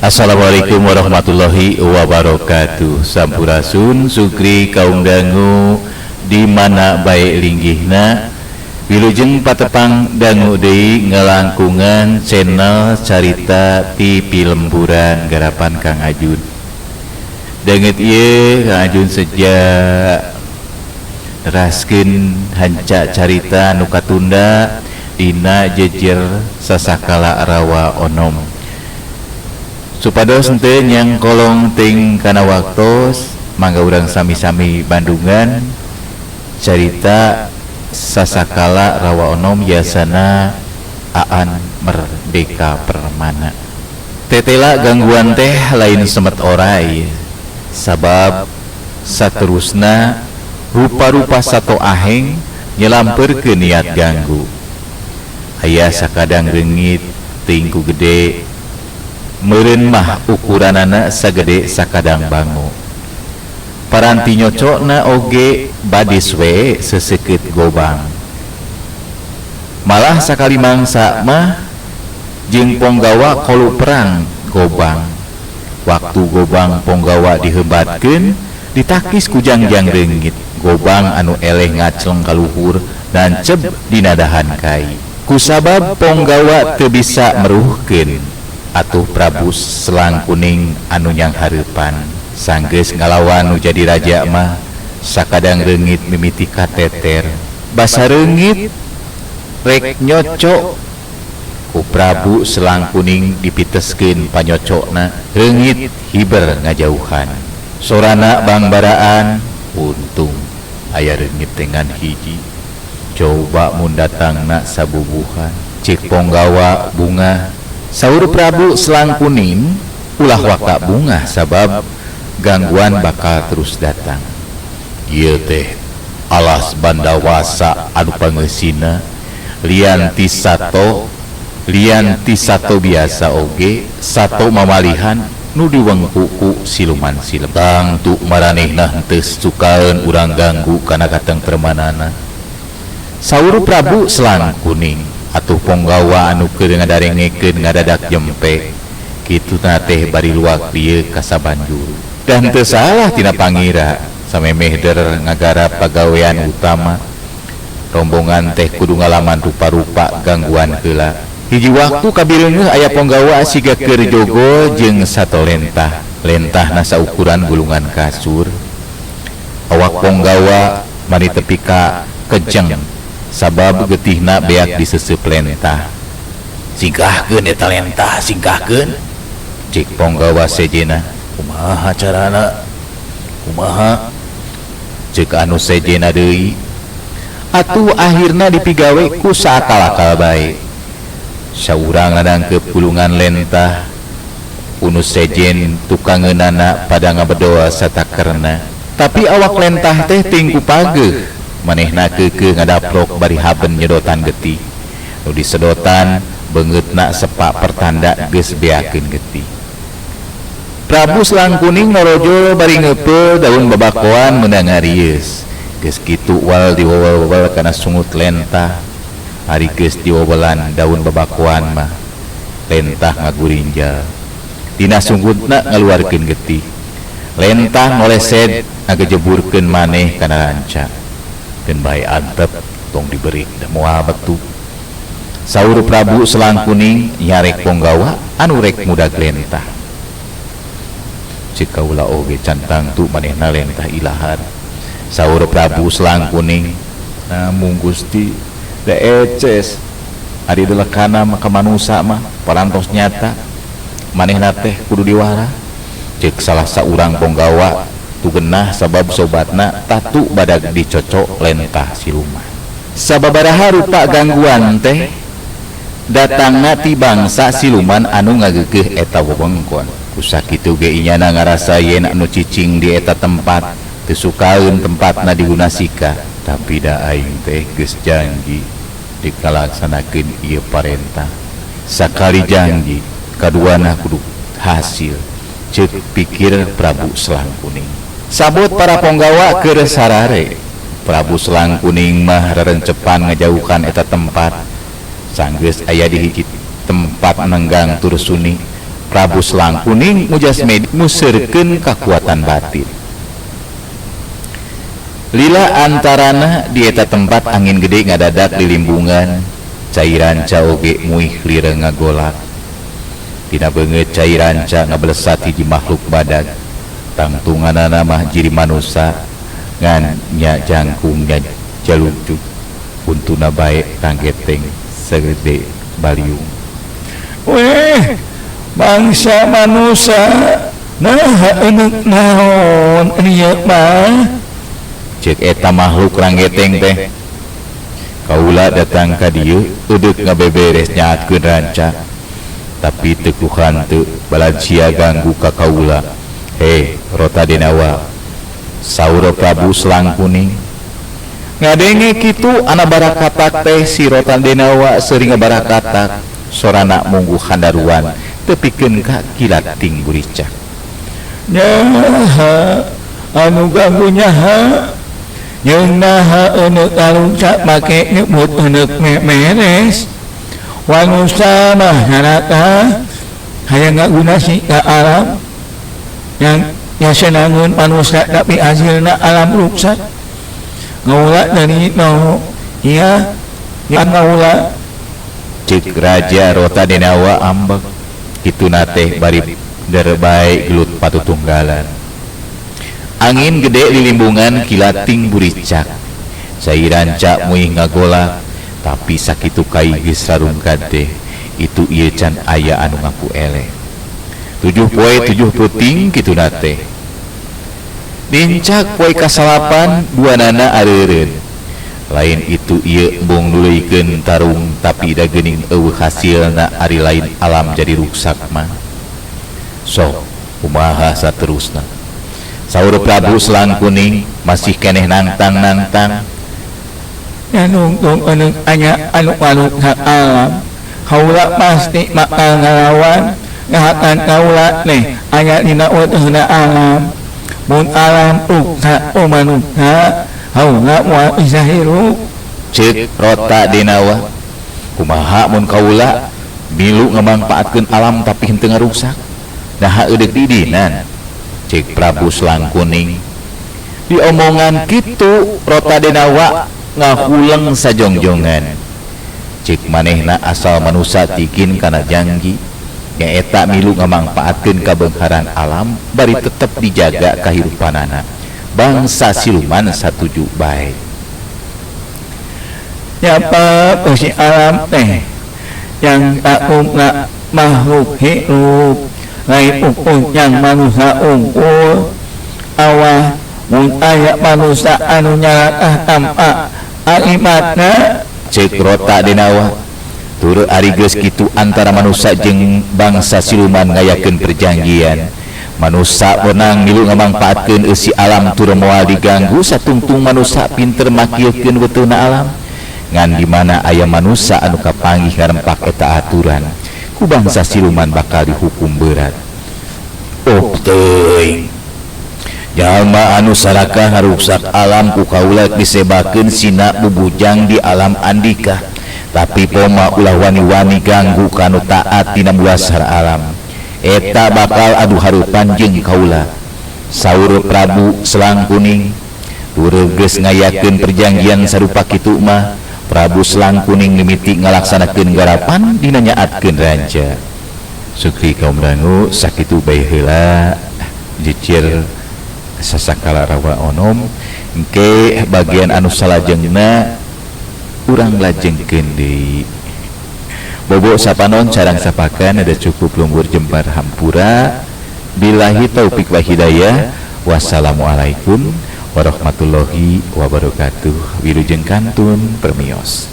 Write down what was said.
Assalamualaikum warahmatullahi wabarakatuh. Sampurasun Sukri kaum dangu di mana bae linggihna. Wilujeng patepang dangu deui ngelangkungan channel Carita TV Lemburan garapan Kang Ajun. Danget ieu Kang Ajun seja neraskeun hanca carita nu katunda dina jejer Sasakala Rawa Onom. Supados henteu nyangkolong ting kana waktos, mangga urang sami-sami bandungan carita Sasakala Rawa Onom yasana Aan Merdeka Permana. Tetela gangguan teh lain semet orai, sabab saterusna rupa-rupa sato aheng nyelamperkeun niat ganggu. Aya sakadang reungit tingku gede, meureun mah ukuranana sagede sakadang bango. Paranti nyocokna oge badis we seseukeut gobang. Malah sakali mangsa mah jeung ponggawa kolu perang gobang. Waktu gobang ponggawa dihebatkeun, ditakis ku jangjang reungit. Gobang anu eleh ngacleng kaluhur nanceb dina dahan kai. Kusabab ponggawa teu bisa meruhkeun, atuh Prabu Selang Kuning anu nyanghareupan. Sanggeus ngalawan nu jadi raja mah sakadang reungit mimiti kateter. Basa reungit rek nyocok ku Prabu Selang Kuning dipiteskeun panyocokna, reungit hiber ngajauhan. Sorana bangbaraan, untung aya reungit dengan hiji. Coba mun datangna sabubuhan. Cik ponggawa bunga. Saur Prabu Selang Kuning, ulah waka bunga sabab gangguan bakal terus datang. Ieu teh alas Bandawasa anu pangeusina lian ti sato, lian ti sato biasa oge sato mamalihan nu diwengku ku siluman silem. Tangtu maranehna henteu sukaeun urang ganggu kana katengtremanana. Saur Prabu Selang Kuning, atuh ponggawa anu keur ngadarengekeun ngadadak jempe. Kituna teh bari luak lieu ka sabanjuru. Dan teu salah tina pangira samemeh der ngagarap pagawean utama. Rombongan teh kudu ngalaman rupa-rupa gangguan heula. Hiji waktu kabireungeuh aya ponggawa siga keur jogo jeung sato lentah. Lentahna saukuran gulungan kasur. Awak ponggawa mani tepi ka kejeng sabab getihna beak diseseup lentah. Singkahkeun eta lentah, singkahkeun. Cik ponggawa sejena. Kumaha carana? Kumaha? Cek anu sejena deui. Atuh akhirna dipigawe ku saakal-akal bae. Saurang ngadangkeup gulungan lentah, unu sejen tukangeunana pada ngabedoa satakerna. Tapi awak lentah teh tingku pageuh, manehna keukeuh ngadaplok bari haben nyedotan getih. Nu disedotan beungeutna sepak pertanda geus beakeun getih. Prabu Selang Kuning norojol bari ngeupeul daun babakoan meunang ngarieus. Geus kitu wal diwewel-wewel kana sungut lentah. Ari geus diwewelan daun babakoan mah lentah ngagurinjal. Dina sungutna ngaluarkeun getih. Lentah ngolesed ngagejeburkeun maneh kana ranca. Keun bae antep tong diberi da moal betu. Saur Prabu Selang Kuning nyarek ponggawa anu rek mudag lentah. Cik kaula oge can tangtu manehna lentah ilahar. Saur Prabu Selang Kuning, namung Gusti da eces ari delekana mah ka manusa mah parantos nyata manehna teh kudu diwara. Cek salah saurang ponggawa tu genah sabab sobatna tatu badag dicocok lentah siluman. Sababaraha rupa gangguan teh datangna ti bangsa siluman anu ngageugeuh eta wewengkon. Kusakitu ge inyana ngarasa yen anu cicing di eta tempat teu sukaeun tempatna digunasika. Tapi da aing teh geus janji dikalaksanakeun ieu parentah. Sakali janji kaduana kudu hasil. Ceuk pikir Prabu Selang Kuning. Sabut para ponggawa keur sarare. Prabu Selang Kuning mah rerencepan ngajauhan eta tempat. Sanggeus aya di hiji tempat nenggang tur suni. Prabu Selang Kuning mujasmedi museurkeun kakuatan batin. Lila antarana di eta tempat angin gede ngadadak di limbungan cai ranca oge muih lireng ngagolak. Dina beungeut cai ranca ngabelesat hiji makhluk badag. Tangtunganana mah jiri manusa ngan nya jangkungnya jalujug untuna bae ranggeteng segede baliung. Weh, bangsa manusia nah enek naon ieu mah? Cek eta makhluk ranggeteng teh. Kaula datang ka dieu eudeuk ngabeberes nyaatkeun ranca. Tapi teu ku hanteu balansia ganggu ka kaula. Heh, Rota Denawa. Saur Prabu Selang Kuning. Ngadenge kitu ana barakatak teh si Rota Denawa seuring ngabarakatak. Sorana munggu handaruan tepikeun ka kilat ting buricak. Nyaha anu ganggu nyaha jeung naha euneuh karuksak make nyebut euneuh meres. Wanusa mah nyarata hayang ngaguna si ka alam yang nyasenangeun manusia tapi hasilna alam ruksak. Ngaula dari no iya yang ngaula. Cek Raja Rota Denawa ambek kituna teh bari derbae gelut patutunggalan. Angin gede lilimbungan kilating buricak. Cai ranca muih ngagolak tapi sakitu kai geus rarungkad teh itu ieu can aya anu ngaku eleh. 7 poe 7 peuting kituna teh. Nincak poe kasalapan duanana areureun. Lain itu ieu embung nuluykeun tarung tapi da geuning eueuh hasilna ari lain alam jadi ruksak mah. Sok kumaha saterusna. Saur Prabu Selang Kuning masih keneh nangtang-nangtang. Nungtung euneuh aya anu maruksak alam. Kaula pasti bakal ngalawan ngahakan kaula teh aya dina weuteuna alam. Mun alam ruksak manusia haula moal bisa hirup. Ceuk Rota Denawa. Kumaha mun kaula milu ngamangpaatkeun alam tapi henteu ngaruksak? Naha eudeuk didinan? Ceuk Prabu Selang Kuning. Diomongan kitu Rota Denawa ngahuleng sajongjongan. Ceuk manehna asal manusa tikin kana janggi nyaeta milu ngamangpaatkeun kabeungharan alam bari tetep dijaga kahirupanana. Bangsa siluman satuju bae. Nyapa besi alam teh yang takungna makhluk hirup lain ukun yang manusia unggul awah mun aya manusia anu nyarakah tanpa akibatna. Ceuk Rota Denawa. Tur ari geus kitu antara manusia jeung bangsa siluman ngayakeun perjanjian. Manusa wenang milu ngamangpaatkeun eusi alam tur moal diganggu satungtung manusa pinter makilkeun weuteuna alam. Ngan di mana aya manusa anu kapanggih ngarempak eta aturan, ku bangsa siluman bakal dihukum berat. Oh teuing. Jalma anu sarakah ngaruksak alam ku kaula disebakeun sina bubujang di alam andika. Tapi poma ulah wani-wani ganggu kanu taat dina mulasar alam. Eta bakal adu harupan jeung kaula. Saur Prabu Selang Kuning. Tur geus ngayakeun perjanjian sarupa kitu mah Prabu Selang Kuning mimiti ngalaksanakeun garapan dina nyaatkeun ranca. Sukri kaum dangu sakitu bae heula jicir sasakala rawa onom engke bagian anu salajengna urang lajengkeun deui. Bobo sapanon carang sapakan ada cukup lumbur jembar hampura. Billahi taufik wa hidayah. Wassalamualaikum warahmatullahi wabarakatuh. Wilujeng kantun permios.